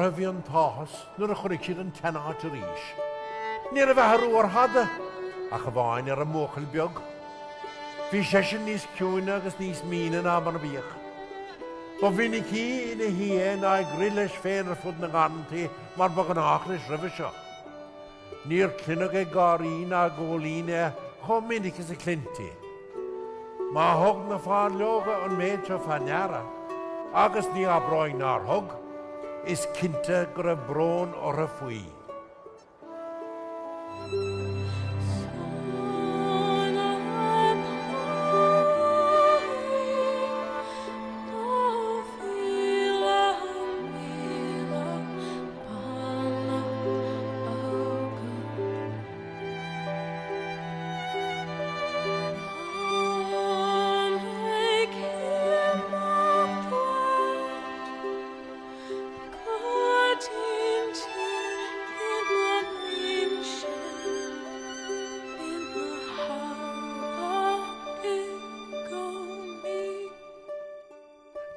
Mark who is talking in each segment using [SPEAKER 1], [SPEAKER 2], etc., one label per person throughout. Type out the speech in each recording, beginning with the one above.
[SPEAKER 1] Orthu a bhí an t-áthas nuair a chonaic siad an tseanáit arís. Ní raibh athrú ar thada, ach amháin ar an mbuachaill beag. Bhí seisean níos ciúine agus níos míne ná mar a bhíodh. Ba mhinicí ina shuí é ná ag rith leis féin ar fud na ngarrantaí mar ba ghnách leis roimhe seo. Níor cluineadh ag gáirí ná ag góilín é chomh minic is a cluintí. Má thug na fáinleoga an méid seo fá ndeara, agus ní abróinn nár thug, is cinnte go raibh brón orthu faoi.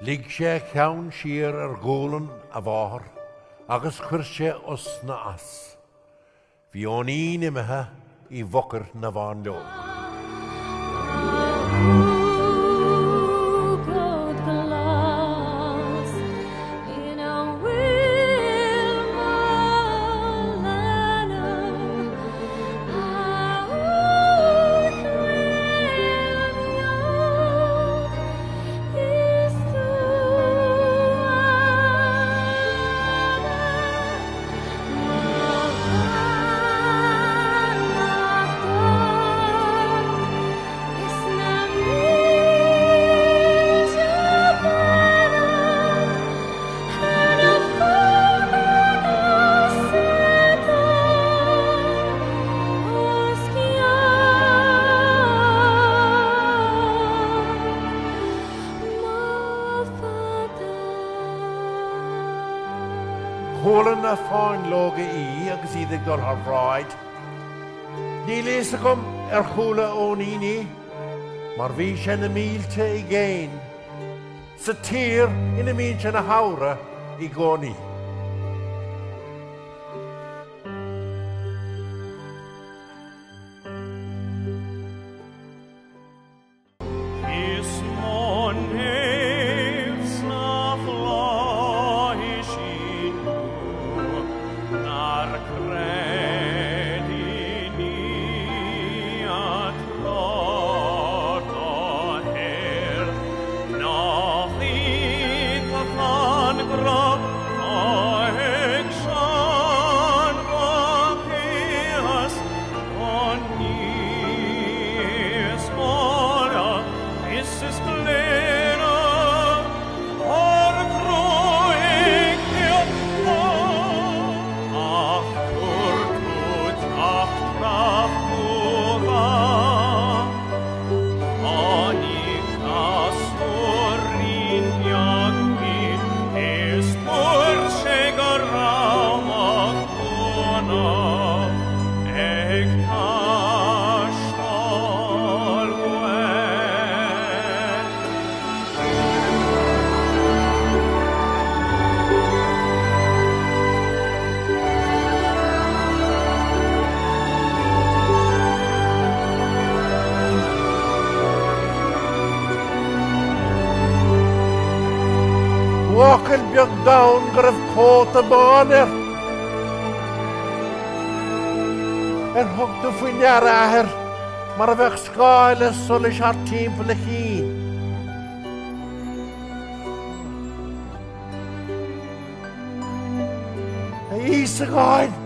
[SPEAKER 1] Lig sé a cheann siar ar ghualainn a mháthar agus chuir sé osna as. Bhí Eoinín imithe i bhfochair na bhfáinleog. Chuala na fáinleoga í agus iad ag dul thar bhráid. Níl fhios agam ar chuala Eoinín í, mar bhí sé na mílte i gcéin, sa tír ina mbíonn sé ina shamhradh i gcónaí.
[SPEAKER 2] Is mó naomh sna flaithis inniu nár chreid i nDia tráth dá shaol. Nach iontach an grá atá ag Seán Mac Aodhais Ag taisteal uaidh.
[SPEAKER 1] Buachaill beag donn go raibh cóta bán air. Ar thug tú faoi ndeara, a athair, mar a bheadh scáile solais thart timpeall a chinn? A Íosagáin!